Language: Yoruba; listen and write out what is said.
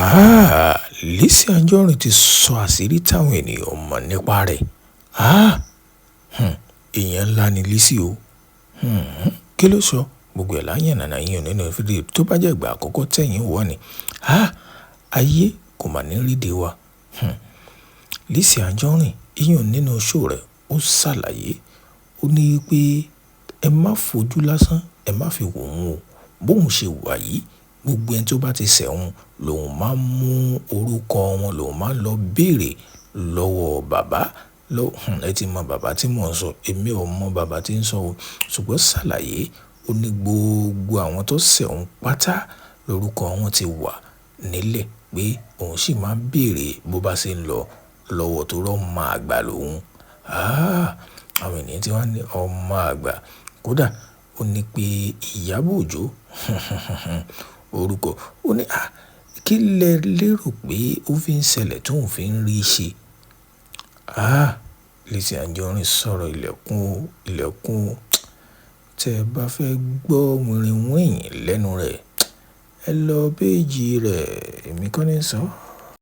Ah, Lizzy Anjorin ti sọ àṣírí táwọn ènìyàn ò mọ̀ nípa rẹ̀. Ah, èèyàn ńlá ni Lizzy o. Kí ló sọ? Gbogbo ẹ̀ la yànnàná yín nínú fídíò tó bá jẹ́ ìgbà àkọ́kọ́ tẹ̀yìn wọ̀ ni. Ah, ayé kò mà ní ríde wa. Lizzy Anjorin, iyùn nínú show rẹ̀, ó ṣàlàyé. Ó ní pé ẹ má fojú lásán, ẹ má fi wò ó. Bóun ṣe wà yìí, gbogbo ẹni tó bá ti ṣẹ̀ òun lòun máa ń mú orúkọ wọn, lòun máa ń lọ béèrè lọ́wọ́ bàbá. Ẹ ti mọ bàbá tí mò ń sọ, èmi ò mọ bàbá tí ń sọ o. Ṣùgbọ́n ṣàlàyé, ó ní gbogbo àwọn tó ṣẹ̀ òun pátá lórúkọ wọn ti wà nílẹ̀ pé òun sì máa ń béèrè bó bá ṣe ń lọ lọ́wọ́ tó rọ́ ọmọ àgbà lòun. Ah, àwọn ènìyàn tí wọ́n ní ọmọ àgbà. Kódà ó ní pé Ìyábọ̀ Òjó orúkọ. Ó ní, à, kí lẹ lérò pé ó fi ń ṣẹlẹ̀ tó òun fi ń rí ṣe? Ah, Lizzy Anjorin sọ̀rọ̀ ilẹ̀kùn o, ilẹ̀kùn o. Tẹ bá fẹ́ gbọ́ wìnrìnwìnrìn lẹ́nu rẹ̀, ẹ lọ péèjì rẹ̀, èmi kọ́ ni ń sọ.